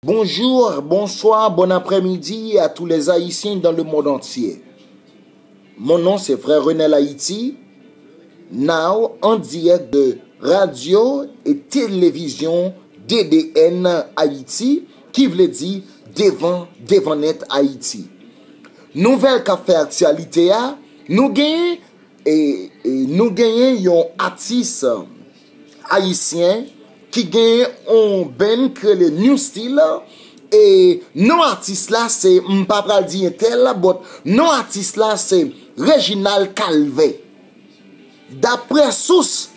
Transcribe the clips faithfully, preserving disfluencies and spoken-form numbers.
Bonjour, bonsoir, bon après-midi à tous les Haïtiens dans le monde entier. Mon nom c'est Frère Renel Haïti, now en direct de Radio et Télévision D D N Haïti, ki vle di Devan, Devan Nèt Ayiti. Nouvèl k ap fè aktyalite a, nou genyen, e, e, nou genyen yon atis ayisyen ki genyen yon band ki rele New Style, e non atis la se, m pa pral di entèl, but non atis la se Reginald Calvert. Daprè sous,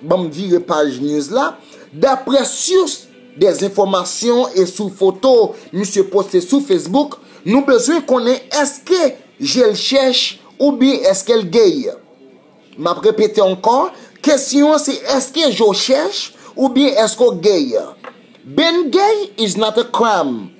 ban m vire paj news la, daprè sous dè enfòmasyon e sou foto misye poste sou Facebook, nou bezwen konnen èske je l chèch oubyen èske l gay. M ap repete ankò, kesyon an se èske je w chèch oubyen èske w gay. Being gay is not a crime.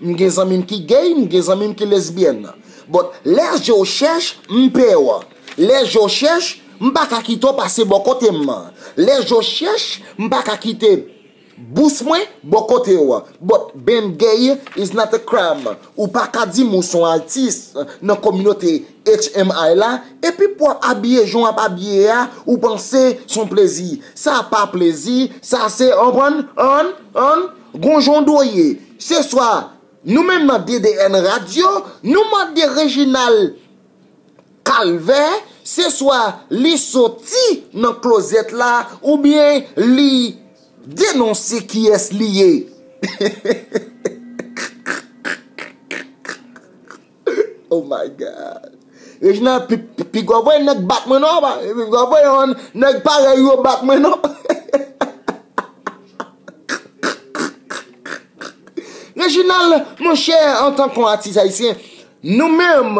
M gen zanmi m ki gay, m gen zanmi m ki lesbyèn. But lè je w chèch, m pè w. Lè je w chèch, m pa ka kite w pase bò kote m. Lè je w chèch, m pa ka kite bous mwen bò kote w. But being gay is not a crime. Ou pa ka di m ou se yon atis nan kominote H M I la, epi pou w ap abiye jan w ap abiye a, ou panse se yon plezi. Sa pa plezi, sa se, anprann, ann, ann, gon jan w dwe ye. Se swa nou menm nan D D N Radio, nou mande Reginald Calvert, se swa li soti nan klozèt la, oubyen li denonse kiyès li ye. Oh my God. Reginald, pi, pi, piga w voye nèg bat mwen non, pa, piga w voye yon nèg parèy ou yo bat mwen non. Reginald, monchè, antanke yon atis ayisyen, nou menm,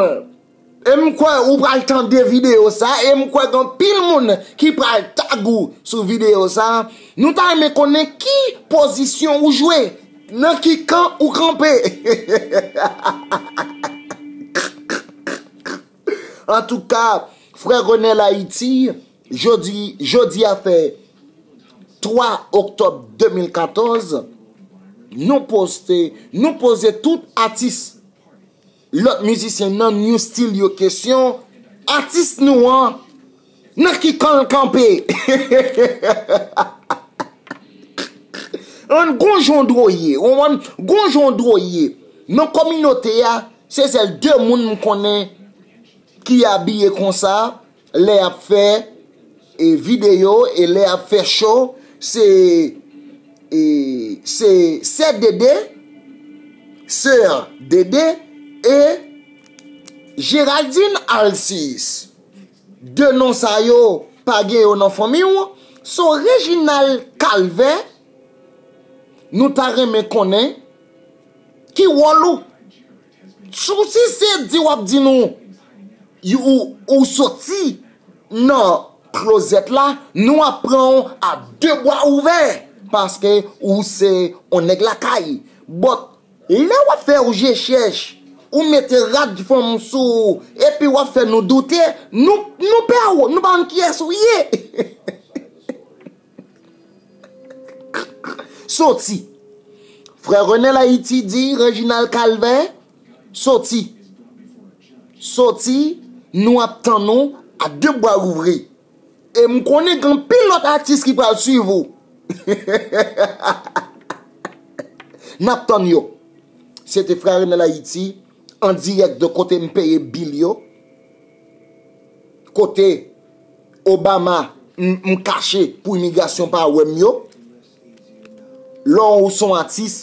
e m kwè ou pral tande videyo sa, e m kwè gen anpil moun ki pral tag ou sou videyo sa, nou ta renmen konnen ki pozisyon ou jwe, nan ki kan ou kanpe. Antouka, Frè Renel Ayiti, jodi, jodi a fè twa oktòb de mil katòz, nou poste, nou poze tout atis, lòt mizisyen nan New Style yo kesyon, atis nou an, nan ki kan l kanpe? Ann gon jan w dwe ye, w konprann? Gon jan w dwe ye. Nan kominote a, se sèl de moun m konnen ki abiye konsa, lè y ap fè, e, videyo, e lè y ap fè show, se, e, se Sè Dede, Sè Dede e Géraldine Alcis. De non sa yo, pa gen yo nan fanmi w. So, Reginald Calvert, nou ta renmen konnen ki wòl ou. Si w, si se di w ap di nou, ou, ou soti nan klozèt la, nou ap pran w a de bra ouvè, paske ou se yon nèg lakay. But lè w ap fè w je chèch, ou mete rad fanm sou ou, epi w ap fè nou doute, nou, nou pè w, nou pa konn kiyès ou ye. Soti. Frè Renel Ayiti di Reginald Calvert, soti. Soti, nou ap tann ou a de bra louvri. E m konnen gen anpil lòt atis ki pral swiv ou. N ap tann yo. Se te Frè Renel Ayiti, an dirèk de kote m peye bil yo. Kote Obama, m, m kache pou imigrasyon pa wè m yo. Lè w se yon atis,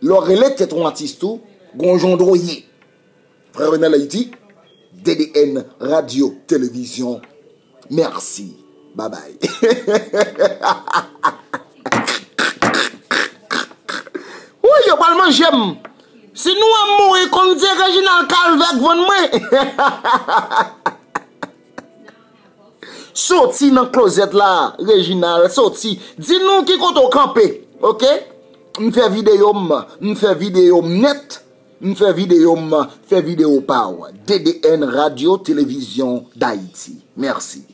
lè w rele tèt ou atis tou, gon jan w dwe ye. Frè Renel Ayiti, D D N Radio Télévision. Mèsi. Babay. Wi, yo pral manje m. Si nou wè m mouri, konn se Reginald Calvert k vann mwen. Soti nan klozèt la, Reginald, soti. Di nou ki kote w kanpe, oke? M fè videyo m, m fè videyo m nèt, m fè videyo m, fè videyo pa w. D D N Radio Télévision d'Haïti. Mèsi.